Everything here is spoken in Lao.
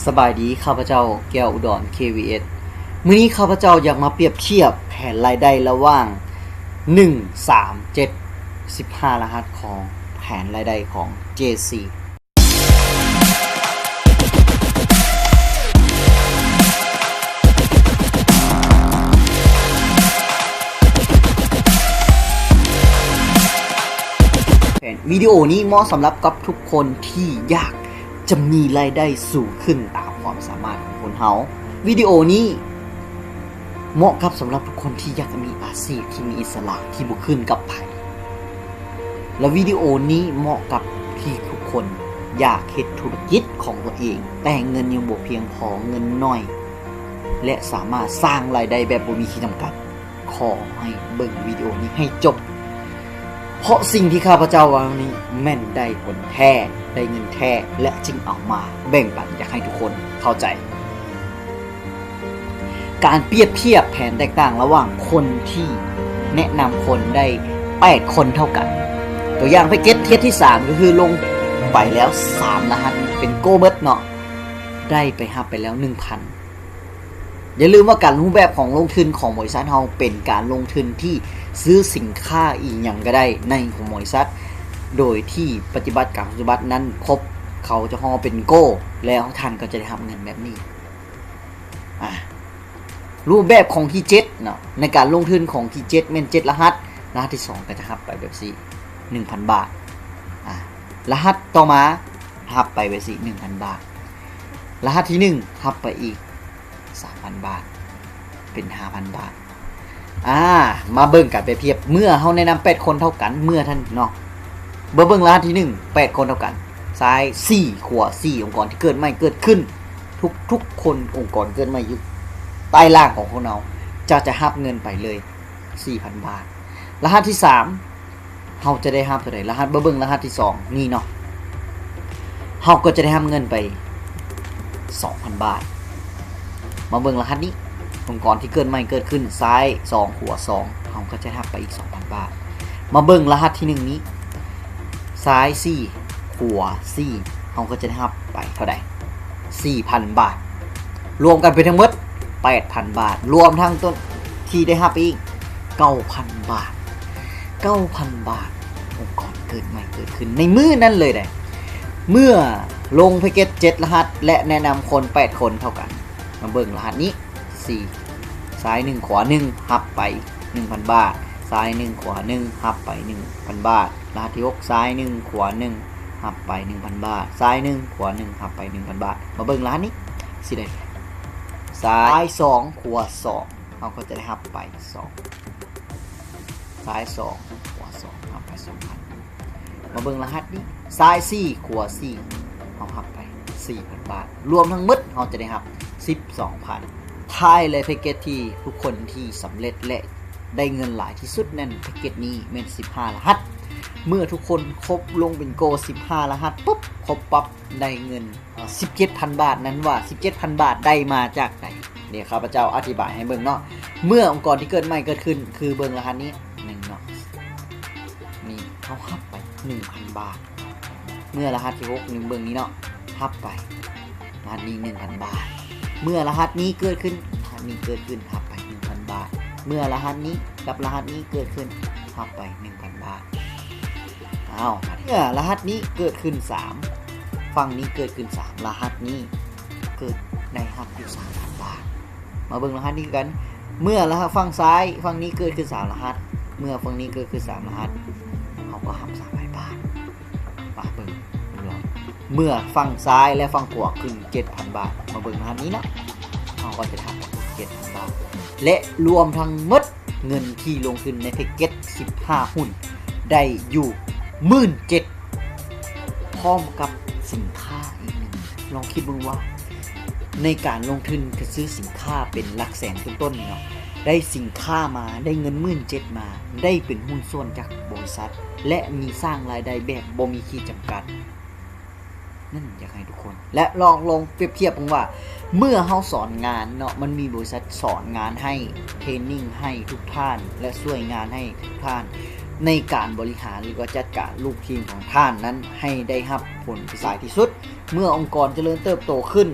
ສະບາຍດີ ຂ້າພະເຈົ້າ ແກ້ວອຸດອນ ເຄວີເອັສ. ມື້ນີ້ຂ້າພະເຈົ້າຢາກມາປຽບທຽບແຜນລາຍໄດ້ລະຫວ່າງ ໜຶ່ງ ສາມ ເຈັດ ສິບຫ້າ ລະຫັດຂອງແຜນລາຍໄດ້ຂອງເຈຊີ. ແຜນ ວິດີໂອນີ້ເໝາະສຳລັບກັບທຸກຄົນທີ່ຢາກຈະມີລາຍໄດ້ສູງຂຶ້ນຕາມຄວາມສາມາດຂອງຄົນເຮົາ. ວິດີໂອນີ້ເໝາະກັບສຳລັບທຸກຄົນທີ່ຢາກຈະມີອາຊີບທີ່ມີອິດສະຫຼະ ທີ່ບໍ່ຂຶ້ນກັບໃຜ. ແລະ ວິດີໂອນີ້ເໝາະກັບທີ່ທຸກຄົນຢາກເຮັດທຸລະກິດຂອງຕົວເອງ ແຕ່ເງິນຍັງບໍ່ພຽງພໍ, ເງິນໜ້ອຍ ແລະ ສາມາດສ້າງລາຍໄດ້ແບບບໍ່ມີຂີດຈຳກັດ. ຂໍໃຫ້ເບິ່ງວິດີໂອນີ້ໃຫ້ຈົບ ເພາະສິ່ງທີ່ຂ້າພະເຈົ້າເວົ້ານີ້ແມ່ນໄດ້ຜົນແທ້, ໄດ້ເງິນແທ້ ແລະ ຈຶ່ງເອົາມາແບ່ງປັນຢາກໃຫ້ທຸກຄົນເຂົ້າໃຈ. ການປຽບທຽບແຜນແຕກຕ່າງລະຫວ່າງຄົນທີ່ແນະນຳຄົນໄດ້ແປດຄົນເທົ່າກັນ. ຕົວຢ່າງແພັກເກັດທີສາມ ກໍຄືລົງໄປແລ້ວສາມລະຫັດ ເປັນໂກເບິດເນາະ, ໄດ້ໄປ ຮັບໄປແລ້ວໜຶ່ງພັນ. ຢ່າລືມວ່າການ ຮູບແບບຂອງລົງທຶນຂອງບໍລິສັດເຮົາເປັນການລົງທຶນທີ່ຊື້ສິນຄ້າອີ່ຫຍັງກໍໄດ້ໃນຂອງບໍລິສັດ ໂດຍທີ່ປະຕິບັດການປະຕິບັດນັ້ນຄົບ ເຂົາຈະຮ້ອງເປັນໂກ ແລ້ວທ່ານກໍຈະໄດ້ຮັບເງິນແບບນີ້. ອາ ຮູບແບບຂອງທີເຈັດເນາະ, ໃນການລົງທຶນຂອງທີເຈັດແມ່ນເຈັດລະຫັດ, ລະຫັດທີສອງກໍຈະຮັບໄປແບບຊີ້ ໜຶ່ງພັນບາດ. ອາ ລະຫັດຕໍ່ມາຮັບໄປແບບຊີ້ ໜຶ່ງພັນບາດ. ລະຫັດທີໜຶ່ງຮັບໄປອີກສາມພັນບາດ ເປັນຫ້າພັນບາດ. ອາ ມາເບິ່ງການປຽບທຽບ ເມື່ອເຮົາແນະນຳແປດຄົນເທົ່າກັນ ເມື່ອທ່ານເນາະ ມາເບິ່ງລະຫັດທີໜຶ່ງ ແປດຄົນເທົ່າກັນ ຊ້າຍສີ່ ຂວາສີ່ ອົງກອນທີ່ເກີດໃໝ່ເກີດຂຶ້ນ ທຸກໆຄົນ ອົງກອນເກີດໃໝ່ຢູ່ໃຕ້ລ່າງຂອງຄົນເຮົາ ຈະ ຈະຮັບເງິນໄປເລີຍສີ່ພັນບາດ. ລະຫັດທີສາມ ເຮົາຈະໄດ້ຮັບເທົ່າໃດ? ລະຫັດ ມາເບິ່ງລະຫັດທີສອງນີ້ເນາະ, ເຮົາກໍຈະໄດ້ຮັບເງິນໄປສອງພັນບາດ. ມາເບິ່ງລະຫັດນີ້ ອົງກອນທີ່ເກີດໃໝ່ເກີດຂຶ້ນ ຊ້າຍສອງ ຂວາສອງ ເຮົາກໍຈະໄດ້ຮັບໄປອີກສອງພັນບາດ. ມາເບິ່ງລະຫັດທີໜຶ່ງນີ້ ຊ້າຍສີ່ ຂວາສີ່ ເຮົາກໍຈະໄດ້ຮັບໄປເທົ່າໃດ? ສີ່ພັນບາດ. ລວມກັນເປັນທັງໝົດແປດພັນບາດ ລວມທັງຕົ້ນທີ່ໄດ້ຮັບອີກເກົ້າພັນບາດ. ເກົ້າພັນບາດ ອົງກອນເກີດໃໝ່ເກີດຂຶ້ນໃນມື້ນັ້ນເລີຍໃດ໋ ເມື່ອລົງແພັກເກັດເຈັດລະຫັດ ແລະ ແນະນຳຄົນແປດຄົນເທົ່າກັນ. ມາເບິ່ງລະຫັດນີ້ ສີ່ ຊ້າຍໜຶ່ງ ຂວາໜຶ່ງ ຮັບໄປໜຶ່ງພັນບາດ, ຊ້າຍໜຶ່ງ ຂວາໜຶ່ງ ຮັບໄປໜຶ່ງພັນບາດ. ລະຫັດທີຫົກ ຊ້າຍໜຶ່ງ ຂວາໜຶ່ງ ຮັບໄປໜຶ່ງພັນບາດ, ຊ້າຍໜຶ່ງ ຂວາໜຶ່ງ ຮັບໄປໜຶ່ງພັນບາດ. ມາເບິ່ງລະຫັດນີ້ ຊິໄດ້ ຊ້າຍສອງ ຂວາສອງ ເຮົາກໍຈະໄດ້ຮັບໄປສອງ ຊ້າຍສອງ ຂວາສອງ ຮັບໄປສອງພັນ. ມາເບິ່ງລະຫັດນີ້ ຊ້າຍສີ່ ຂວາສີ່ ເຮົາຮັບໄປສີ່ພັນບາດ. ລວມທັງໝົດເຮົາຈະໄດ້ຮັບສິບສອງພັນ. ທ້າຍ ແລະ ແພັກເກັດທີ່ທຸກຄົນທີ່ສຳເລັດ ແລະ ໄດ້ເງິນຫຼາຍທີ່ສຸດນັ້ນ ແພັກເກັດນີ້ແມ່ນສິບຫ້າລະຫັດ. ເມື່ອທຸກຄົນຄົບລົງເປັນໂກສິບຫ້າລະຫັດປຸບ ຄົບປັບ ໄດ້ເງິນ ເອີ່ ສິບເຈັດພັນບາດ. ນັ້ນວ່າສິບເຈັດພັນບາດໄດ້ມາຈາກໃດ? ດຽວຂ້າພະເຈົ້າອະທິບາຍໃຫ້ເບິ່ງເນາະ. ເມື່ອອົງກອນທີ່ເກີດໃໝ່ເກີດຂຶ້ນ ຄືເບິ່ງລະຫັດນີ້ ໜຶ່ງເນາະ ນີ້ເຮົາຮັບໄປໜຶ່ງພັນບາດ. ເມື່ອລະຫັດທີຫົກ ນີ້ເບິ່ງນີ້ເນາະ ຮັບໄປ ລະຫັດນີ້ໜຶ່ງພັນບາດ. ເມື່ອລະຫັດນີ້ເກີດຂຶ້ນ ລະຫັດນີ້ເກີດຂຶ້ນ ຮັບໄປໜຶ່ງພັນບາດ. ເມື່ອລະຫັດນີ້ກັບລະຫັດນີ້ເກີດຂຶ້ນ ຮັບໄປໜຶ່ງພັນບາດ. ອ້າວ ເມື່ອລະຫັດນີ້ເກີດຂຶ້ນສາມ ຝັ່ງນີ້ເກີດຂຶ້ນສາມ ລະຫັດນີ້ເກີດ ໄດ້ຮັບຢູ່ສາມພັນບາດ. ມາເບິ່ງລະຫັດນີ້ຄືກັນ ເມື່ອລະຫັດຝັ່ງຊ້າຍ ຝັ່ງນີ້ເກີດຂຶ້ນສາມລະຫັດ ເມື່ອຝັ່ງນີ້ເກີດຂຶ້ນສາມລະຫັດ ເຮົາກໍຮັບສາມພັນບາດ. ມາເບິ່ງລວມ ເມື່ອຝັ່ງຊ້າຍ ແລະ ຝັ່ງຂວາຂຶ້ນເຈັດພັນບາດ. ມາເບິ່ງລະຫັດນີ້ເນາະ ເຮົາກໍຈະໄດ້ຮັບເຈັດພັນບາດ ແລະ ລວມທັງໝົດເງິນທີ່ລົງທຶນໃນແພັກເກັດສິບຫ້າຫຸ້ນ ໄດ້ຢູ່ໝື່ນເຈັດ ພ້ອມກັບສິນຄ້າອີກໜຶ່ງ. ລອງຄິດເບິ່ງວ່າ ໃນການລົງທຶນກະຊື້ສິນຄ້າເປັນຫຼັກແສນຕົ້ນໆນີ້ເນາະ ໄດ້ສິນຄ້າມາ ໄດ້ເງິນໝື່ນເຈັດມາ ໄດ້ເປັນຫຸ້ນສ່ວນຈາກບໍລິສັດ ແລະ ມີສ້າງລາຍໄດ້ແບບບໍ່ມີຂີດຈຳກັດ. ນັ້ນຢາກໃຫ້ທຸກຄົນ ແລະ ລອງ ລອງປຽບທຽບເບິ່ງວ່າ ເມື່ອເຮົາສອນງານເນາະ ມັນມີບໍລິສັດສອນງານໃຫ້ ເທຣນນິງໃຫ້ທຸກທ່ານ ແລະ ຊ່ວຍງານໃຫ້ທຸກທ່ານ ໃນການບໍລິຫານ ຫຼືວ່າຈັດການລູກທີມຂອງທ່ານນັ້ນ ໃຫ້ໄດ້ຮັບຜົນທີ່ຫຼາຍທີ່ສຸດ. ເມື່ອອົງກອນຈະເລີນເຕີບໂຕຂຶ້ນ